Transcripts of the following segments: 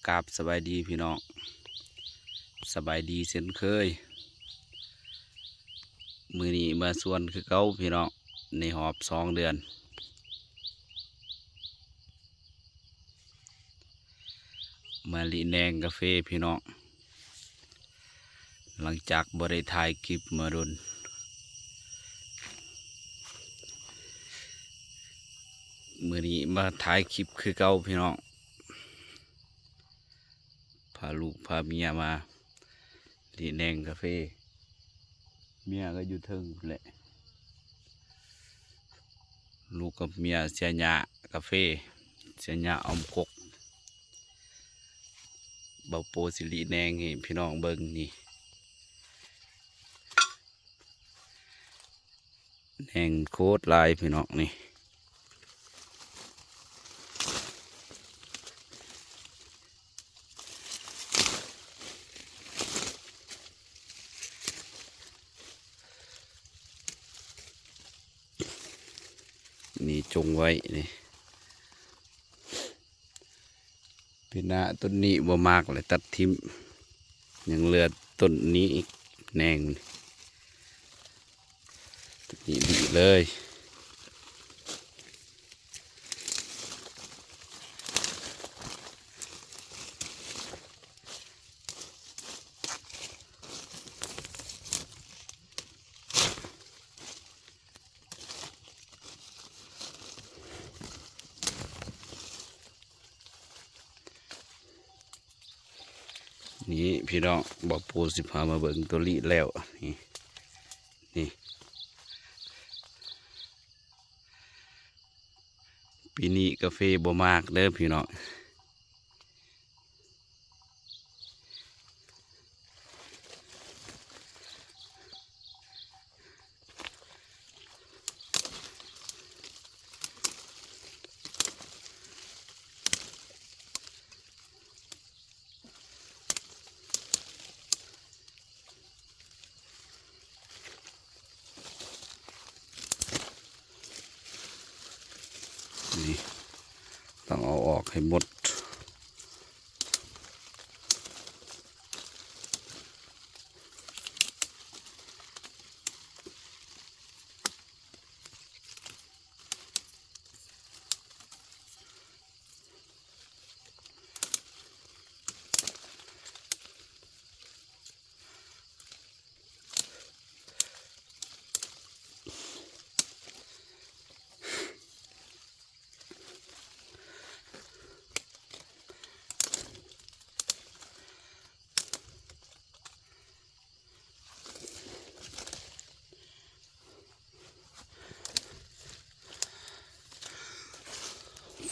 ກາບສະບາຍດີພີ່ນ້ອງ ສະບາຍດີເຊັ່ນເຄີຍ. ມື້ນີ້ມາສວນຄືເກົ່າພີ່ນ້ອງ ໃນຮອບສອງເດືອນ ມາລິແນງກາເຟພີ່ນ້ອງ ຫຼັງຈາກບໍ່ໄດ້ຖ່າຍຄລິບມາດົນ ມື້ນີ້ມາຖ່າຍຄລິບຄືເກົ່າພີ່ນ້ອງ. ພາລູກພາເມຍມາລິແນງກາເຟ ເມຍກໍຢູ່ເທິງພຸ້ນແຫຼະ ລູກກັບເມຍເສຍຫຍ້າກາເຟ ເສຍຫຍ້າອ້ອມກົກ. ບ່າວໂປຊິລິແນງໃຫ້ພີ່ນ້ອງເບິ່ງນີ້ ແນງໂຄດຫຼາຍພີ່ນ້ອງນີ້. ນີ້ຈົ່ງໄວ້ນີ້ ປີໜ້າຕົ້ນນີ້ບໍ່ໝາກແລ້ວຕັດຖິ້ມ ຍັງເຫຼືອຕົ້ນນີ້ອີກແນງ ຕົ້ນນີ້ດີເລີຍ. ນີ້ພີ່ນ້ອງ ບ່າວໂປຊິພາມາເບິ່ງຕົວລິແລ້ວ ນີ້ ນີ້ ປີນີ້ກາເຟບໍ່ໝາກເດີພີ່ນ້ອງ. ນີ້ ຕ້ອງເອົາອອກໃຫ້ໝົດ.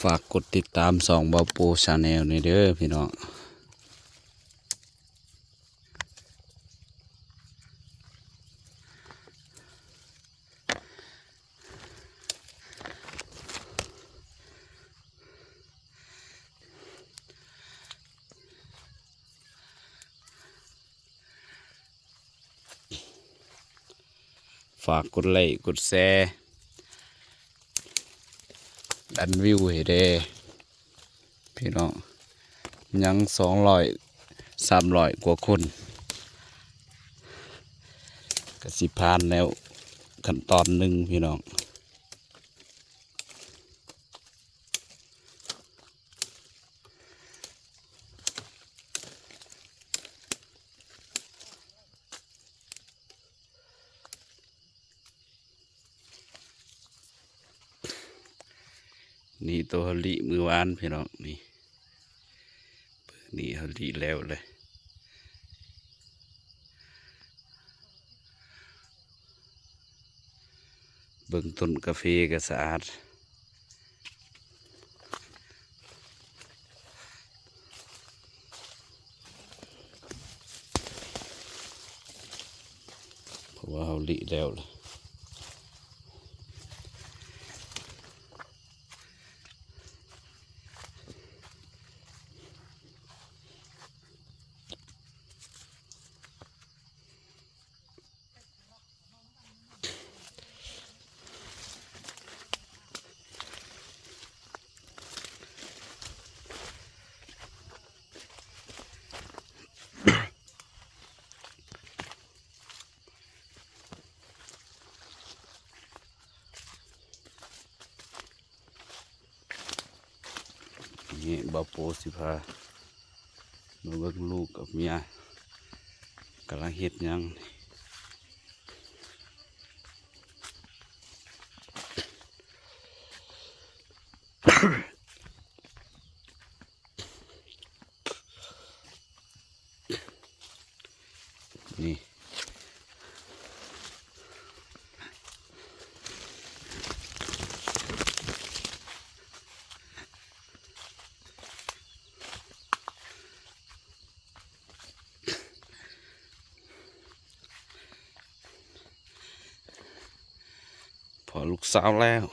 ຝາກກົດຕິດຕາມຊ່ອງບ່າວໂປ Channel ແດ່ເດີພີ່ນ້ອງ. ຝາກກົດໄລ້ກົດແຊ ດັນວິວໃຫ້ແດ່ພີ່ນ້ອງ ຍັງສອງຮ້ອຍ ສາມຮ້ອຍກວ່າຄົນ ກໍຊິຜ່ານແລ້ວຂັ້ນຕອນໜຶ່ງພີ່ນ້ອງ. ນີ້ໂຕເຮົາລິມື້ວານພີ່ນ້ອງ ນີ້ ເບິ່ງນີ້ເຮົາລິແລ້ວເລີຍ. ເບິ່ງຕົ້ນກາເຟກໍສະອາດ ເພາະວ່າເຮົາລິແລ້ວລະ. ເ ບ່າວໂປຊິພາມາເບິ່ງລູກກັບເມຍກຳລັງເຮັດຫຍັງ. ນີ້ ພໍລູກສາວແລ້ວ.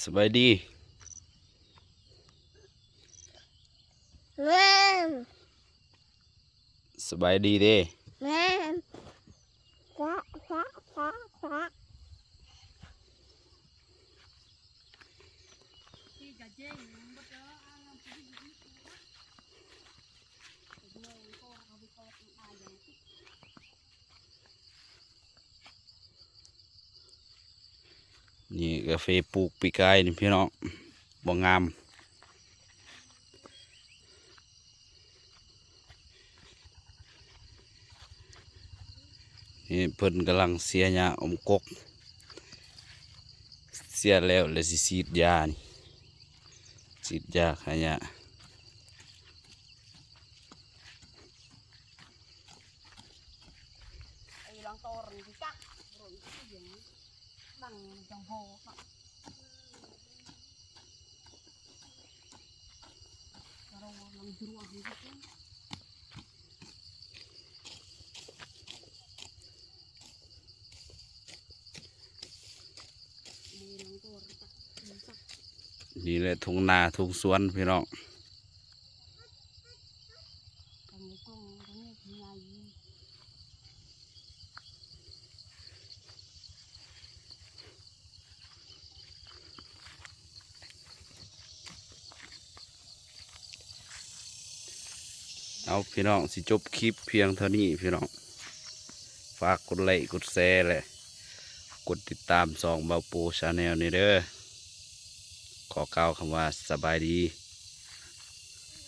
ສະບາຍດີ. ສະບາຍດີເດ້. ນີ້ກາເຟປູກປີກາຍນີ້ພີ່ນ້ອງ ບໍ່ງາມ. ນີ້ເພິ່ນກຳລັງເສຍຫຍ້າອ້ອມກົກ ເສຍແລ້ວ ແລ້ວຊິສີດຢານີ້ ສີດຢາຂ້າຫຍ້າ. ນີ້ແຫຼະ ທົ່ງນາທົ່ງສວນພີ່ນ້ອງ. ເອົາ ພີ່ນ້ອງ ຊິຈົບຄລິບພຽງເທົ່ານີ້ພີ່ນ້ອງ. ຝາກກົດໄລ້ກົດແຊ ແລະ ກົດຕິດຕາມຊ່ອງບ່າວໂປ Channel ນີ້ເດີ. ຂໍກ່າວຄຳວ່າສະບາຍດີ.